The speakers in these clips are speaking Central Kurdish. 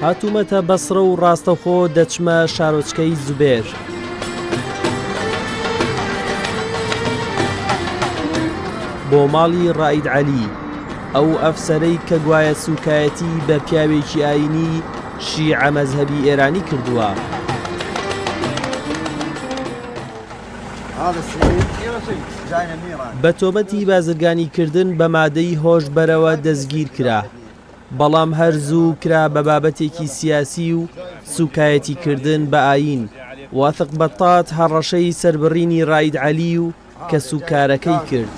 هاتوومەتە بەسڕە و ڕاستەوخۆ دەچمە شارۆچکەی زوبێر. بۆ ماڵی ڕائید عەلی، ئەو ئەفسەرەی کە گوایە سووکایەتی بە پیاوێکی ئایینی شیعە مەزهەبی ئێرانی کردووە. بە تۆمەتی بازرگانیکردن بە مادەی هۆشبەرەوە دەستگیرکرا، بەڵام هەر زوو کرا بە بابەتێکی سیاسی و سوکایەتیکردن بە ئایین. واثق بەتات هەڕەشەی سەربڕینی رائید عەلی و کەسوکارەکەی کرد.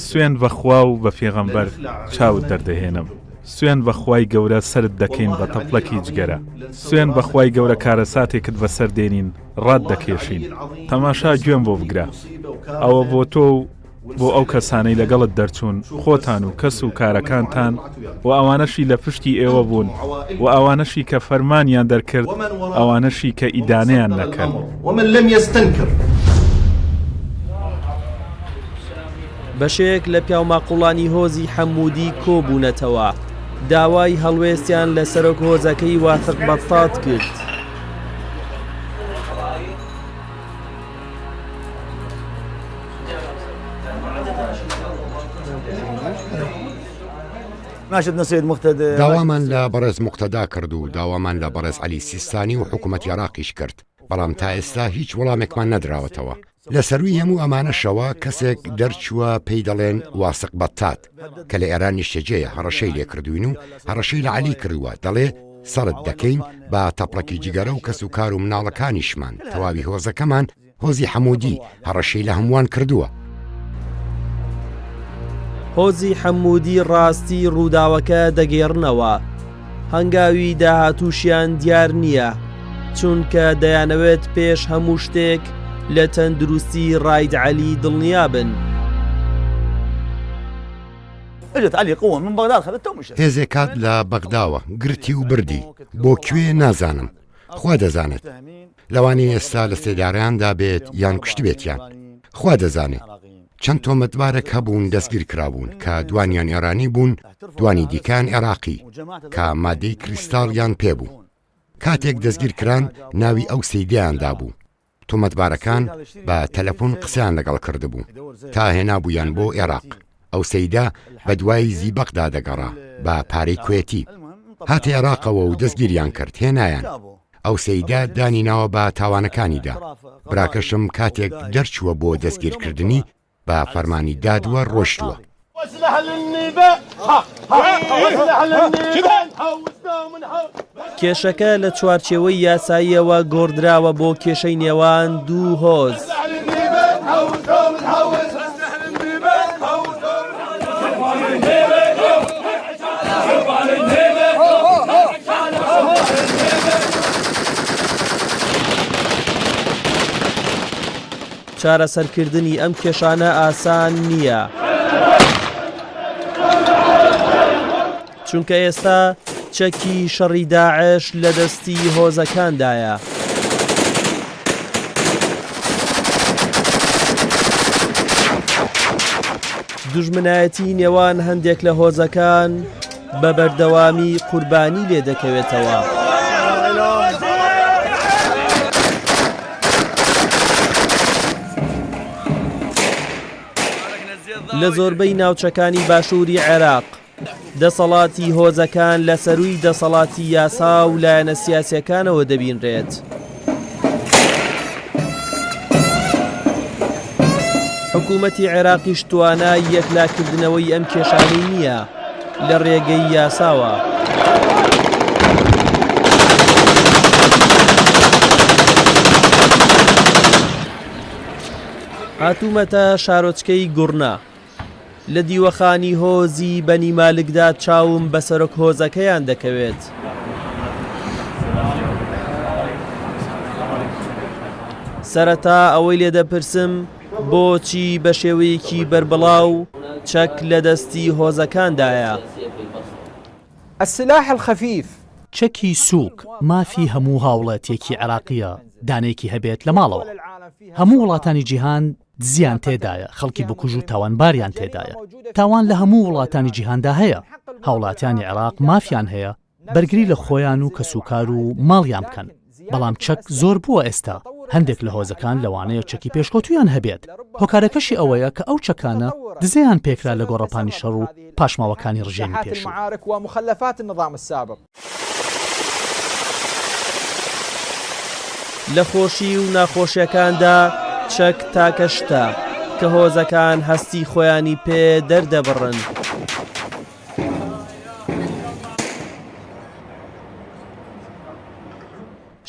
سوێند بە خوا و بە پێغەمبەر چاوت دەردەهێنم. سوێند بە خوای گەورە سەرت دەکەین بە تەپڵەکی جگەرە سوێند بە خوای گەورە کارەساتێکت بەسەر دێنین ڕات دەکێشین تەماشا گوێم بۆ بگرە ئەوە بۆ تۆ و بۆ ئەو کەسانەی لەگەڵت دەرچوون خۆتان و کەس و کارەکانتان و ئەوانەشی لە پشتی ئێوە بوون و ئەوانەشی کە فەرمانیان دەرکرد ئەوانەشی کە ئیدانەیان نەکرد. ومن لم يستنكر. بەشێک لە پیاوماقوڵانی هۆزی حەممودی کۆبوونەتەوە، داوای هەڵوێستیان لە سەرۆک هۆزەکەی واثق بەتات کرد. داوامان لە بەڕێز موقتەدا کرد و داوامان لە بەڕێز عەلی سیستانی و حکومەتی عێراقیش کرد، بەڵام تا ئێستا هیچ وەڵامێکمان نەدراوەتەوە. لە سەرووی هەموو ئەمانەشەوە کەسێک دەرچووە پێی دەڵێن واسق بەتات کە لە ئێران نیشتەجێیە هەڕەشەی لێکردووین و هەڕەشەی لە عەلی کردووە دەڵێ سەرت دەکەین بە تەپڵەکی جگەرە و کەسوکار و مناڵەکانیشمان تەواوی هۆزەکەمان هۆزی حەموودی هەڕەشەی لە هەمووان کردووە. هۆزی حەموودی ڕاستی ڕووداوەکە دەگێڕنەوە. هەنگاوی داهاتووشیان دیار نییە، چونکە دەیانەوێت پێش هەموو شتێک لە تەندروستی ڕاید عەلی دڵنیابن. هێزێک هات لە بەغداوە گرتی و بردی، بۆ کوێ نازانم، خوا دەزانێت. لەوانەیە ئێستا لە سێدارەیان دابێت یان کوشتبێتیان، خوا دەزانێ. چەند تۆمەتبارێک هەبوون دەستگیرکرابوون کە دوانیان ئێرانی بوون، دوانی دیکەیان عێراقی کە مادەی کریستاڵیان پێبوو. کاتێک دەستگیرکران ناوی ئەو سەیدەیان دابوو. تۆمەتبارەکان بە تەلەفۆن قسەیان لەگەڵ کردبوو تا هێنابوویان بۆ ئێراق. ئەو سەیدە بەدوای زیبەقدا دەگەڕا بە پارەی کوێتی. هاتە ئێراقەوە و دەستگیریان کرد، هێنایان. ئەو سەیدە دانی ناوە بە تاوانەکانیدا. براکەشم کاتێک دەرچووە بۆ دەستگیرکردنی بە فەرمانی دادوەر ڕۆشتووە. کێشەکە لە چوارچێوەی یاساییەوە گۆڕدراوە بۆ کێشەی نێوان دوو هۆز. چارەسەرکردنی ئەم کێشانە ئاسان نییە. چونکە ئێستا چەکی شەڕی داعش لە دەستی هۆزەکاندایە. دوژمنایەتی نێوان هەندێک لە هۆزەکان بە بەردەوامی قوربانی لێ دەکەوێتەوە. لە زۆربەی ناوچەکانی باشووری عێراق، دەسەڵاتی هۆزەکان لە سەرووی دەسەڵاتی یاسا و لایەنە سیاسیەکانەوە دەبینرێت. حکوومەتی عێراقیش توانای یەکلاکردنەوەی ئەم کێشانەی نییە لە ڕێگەی یاساوە. هاتوومەتە شارۆچکەی گوڕنە. لە دیوەخانی هۆزی بەنی مالکدا چاوم بە سەرۆک هۆزەکەیان دەکەوێت. سەرەتا ئەوەی لێ دەپرسم بۆچی بە شێوەیەکی بەربڵاو چەک لە دەستی هۆزەکاندایە؟ السلاح الخفیف. چەکی سووک مافی هەموو هاوڵاتییەکی عێراقییە دانەیەکی هەبێت لە ماڵەوە. هەموو وڵاتانی جیهان دزیان تێدایە، خەڵکی بکوژ و تاوانباریان تێدایە. تاوان لە هەموو وڵاتانی جیهاندا هەیە. هاوڵاتیانی عێراق مافیان هەیە بەرگری لە خۆیان و کەسوکار و ماڵیان بکەن، بەڵام چەک زۆر بووە ئێستا هەندێک لە هۆزەکان لەوانەیە چەکی پێشکەوتوویان هەبێت، هۆکارەکەشی ئەوەیە کە ئەو چەکانە دزەیان پێکرا لە گۆڕەپانی شەڕ و پاشماوەکانی ڕژێمی پێشوو. لە خۆشی و ناخۆشیەکاندا چەک تاکە شتە کە هۆزەکان هەستی خۆیانی پێ دەردەبڕن.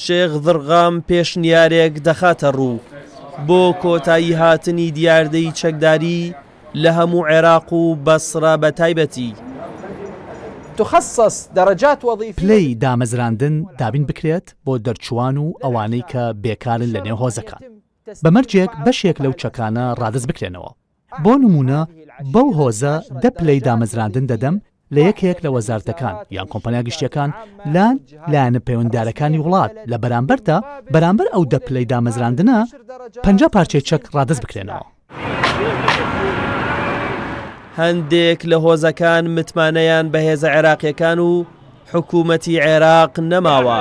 شێخ ضرغام پێشنیارێک دەخاتە ڕوو بۆ کۆتایی هاتنی دیاردەی چەکداری لە هەموو عێراق و بەسڕە بە تایبەتی. تخصص درجات وظیفیە. پلەی دامەزراندن دابین بکرێت بۆ دەرچووان و ئەوانەی کە بێکارن لە نێو هۆزەکان بە مەرجێک بەشێک لەو چەکانە ڕادەست بکرێنەوە. بۆ نموونە بەو هۆزە دە پلەی دامەزراندن دەدەم لە یەکێک لە وەزارتەکان یان کۆمپانیا گشتیەکان لان لایەنە پەیوەنددارەکانی وڵات لە بەرامبەردا بەرامبەر ئەو دە پلەی دامەزراندنە 50 پارچەی چەک ڕادەست بکرێنەوە. هەندێک لە هۆزەکان متمانەیان بە هێزە عێراقیەکان و حکوومەتی عێراق نەماوە،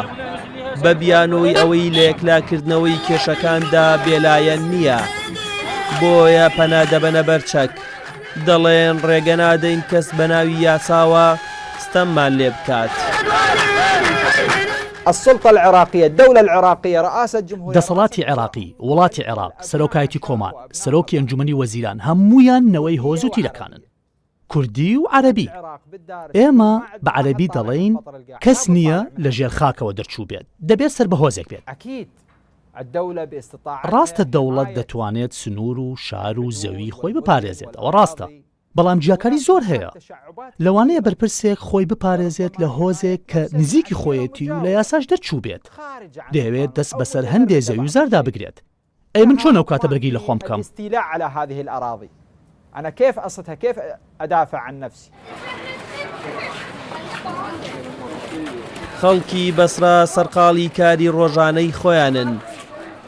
بە بیانووی ئەوەی لە یەکلاکردنەوەی کێشەکاندا بێلایەن نییە، بۆیە پەنا دەبەنە بەر چەک، دەڵێن ڕێگە نادەین کەس بە ناوی یاساوە ستەممان لێ بکات. السلطە العراقیە، الدولە العراقیە، رئاسە جمهوریە، دەسەڵاتی عێراقی، وڵاتی عێراق، سەرۆکایەتی کۆمار، سەرۆکی ئەنجومەنی وەزیران هەموویان نەوەی هۆز و تیرەکانن. کوردی و عەرەبی. ئێمە بە عەرەبی دەڵێین کەس نییە لە ژێر خاکەوە دەرچووبێت، دەبێت سەر بە هۆزێک بێت. ڕاستە دەوڵەت دەتوانێت سنوور و شار و زەوی خۆی بپارێزێت، ئەوە ڕاستە، بەڵام جیاکاری زۆر هەیە. لەوانەیە بەرپرسێک خۆی بپارێزێت لە هۆزێک کە نزیکی خۆیەتی و لە یاساش دەرچووبێت، دەیەوێت دەست بەسەر هەندێ زەوی و زاردا بگرێت. ئەی من چۆن ئەو کاتە بەرگری لە خۆم بکەم؟ خەڵکی بەسرە سەرقاڵی کاری ڕۆژانەی خۆیانن،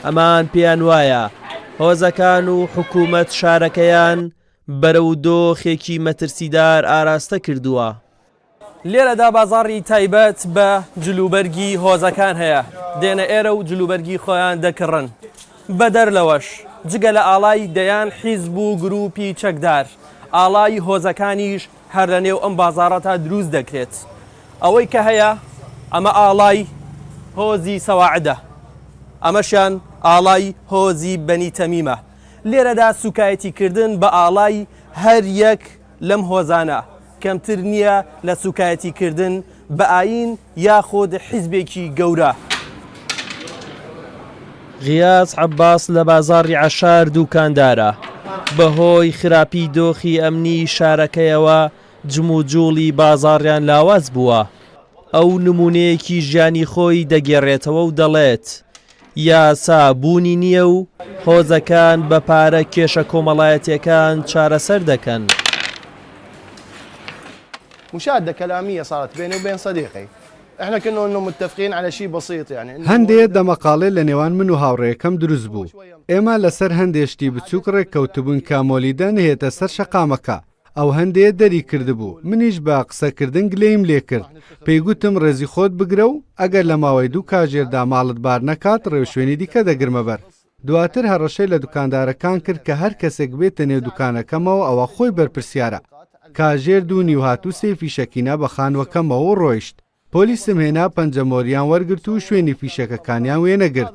ئەمان پێیان وایە هۆزەکان و حکوومەت شارەکەیان بەرەو دۆخێکی مەترسیدار ئاراستە کردووە. لێرەدا بازاڕی تایبەت بە جلوبەرگی هۆزەکان هەیە، دێنە ئێرە و جلوبەرگی خۆیان دەکڕن. بەدەر لەوەش، جگە لە ئاڵای دەیان حیزب و گرووپی چەکدار، ئاڵای هۆزەکانیش هەر لەنێو ئەم بازاڕەدا دروست دەکرێت. ئەوەی کە هەیە، ئەمە ئاڵای هۆزی سەواعدە، ئەمەشیان ئاڵای هۆزی بەنی تەمیمە. لێرەدا سووکایەتیکردن بە ئاڵای هەر یەک لەم هۆزانە کەمتر نییە لە سوکایەتی کردن بە ئایین یاخود حیزبێکی گەورە. غیاس عەباس لە بازاڕی عەشار دووکاندارە، بەهۆی خراپی دۆخی ئەمنی شارەکەیەوە جموجوڵی بازاڕیان لاواز بووە، ئەو نموونەیەکی ژیانی خۆی دەگێڕێتەوە و دەڵێت، یاسا بوونی نییە و هۆزەکان بە پارە کێشە کۆمەڵایەتییەکان چارەسەر دەکەن. مشادە کلامیە صارت بيني وبين صديقي احنا كنا انه متفقين على شيء بسيط يعني انه هەندێ دەمەقاڵێ لە نێوان من و هاوڕێیەکەم دروست بوو. ئێمە لەسەر هەندێ شتی بچووک ڕێککەوتبووین کە مۆلیدە نەیەتە سەر شەقامەکە. ئەو هەندێ دەری کردبوو، منیش بە قسەکردن گلەییم لێ کرد، پێی گوتم ڕێزی خۆت بگرە و ئەگەر لە ماوەی دوو کاژێردا ماڵت بار نەکات ڕێوشوێنی دیکە دەگرمە بەر. دواتر هەڕەشەی لە دوکاندارەکان کرد کە هەر کەسێک بێتە نێو دوکانەکەمەوە ئەوە خۆی بەرپرسیارە. کاژێر دوو نیو هات و سێ فیشەکی نا بە خانووەکەمەوە و ڕۆیشت. پۆلیسم هێنا پەنجەمۆریان وەرگرت و شوێنی فیشەکەکانیان وێنەگرت.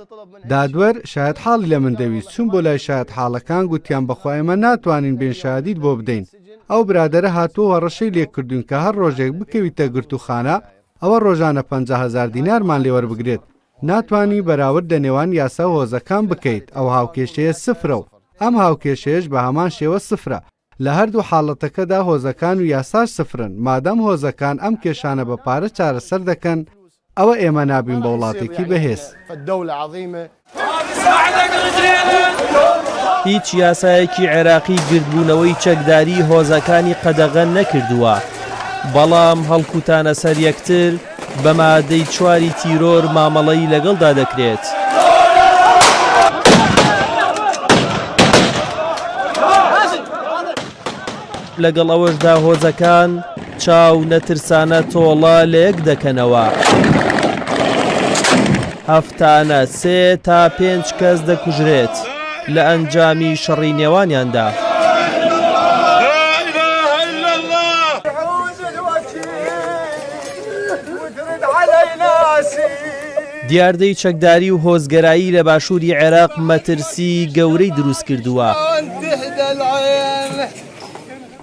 دادوەر شایەتحاڵی لە من دەویست، چووم بۆ لای شایەتحاڵەکان گوتیان بەخوا ئێمە ناتوانین بێین شایەدیت بۆ بدەین. ئەو برادەرە هاتووە و هەڕەشەی لێ کردووین کە هەر ڕۆژێک بکەویتە گرتووخانە ئەوە ڕۆژانە 50 هەزار دینارمان لێ وەربگرێت. ناتوانی بەراورد لە نێوان یاسا و هۆزەکان بکەیت، ئەو هاوکێشەیە سفرە و ئەم هاوکێشەیەش بە هەمان شێوە سفرە. لە هەردوو حاڵەتەکەدا هۆزەکان و یاساش سفرن، مادام هۆزەکان ئەم کێشانە بە پارە چارەسەر دەکەن، ئەوە ئێمە نابین بە وڵاتێکی بەهێز. هیچ یاسایەکی عێراقی گردبوونەوەی چەکداری هۆزەکانی قەدەغە نەکردووە. بەڵام هەڵکوتانە سەر یەکتر بە مادەی چواری تیرۆر مامەڵەی لەگەڵدا دەکرێت. لەگەڵ ئەوەشدا هۆزەکان چاو نەترسانە تۆڵە لە یەک دەکەنەوە. هەفتانە سێ تا پێنج کەس دەکوژرێت لە ئەنجامی شەڕی نێوانیاندا. دیاردەی چەکداری و هۆزگەرایی لە باشووری عێراق مەترسی گەورەی دروستکردووە،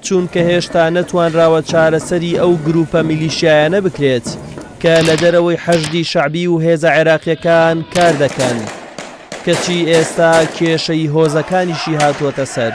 چونکە هێشتا نەتوانراوە چارەسەری ئەو گرووپە میلیشیایانە بکرێت کە لە دەرەوەی حەشدی شەعبی و هێزە عێراقییەکان کار دەکەن. کەچی ئێستا کێشەی هۆزەکانیشی هاتووەتە سەر.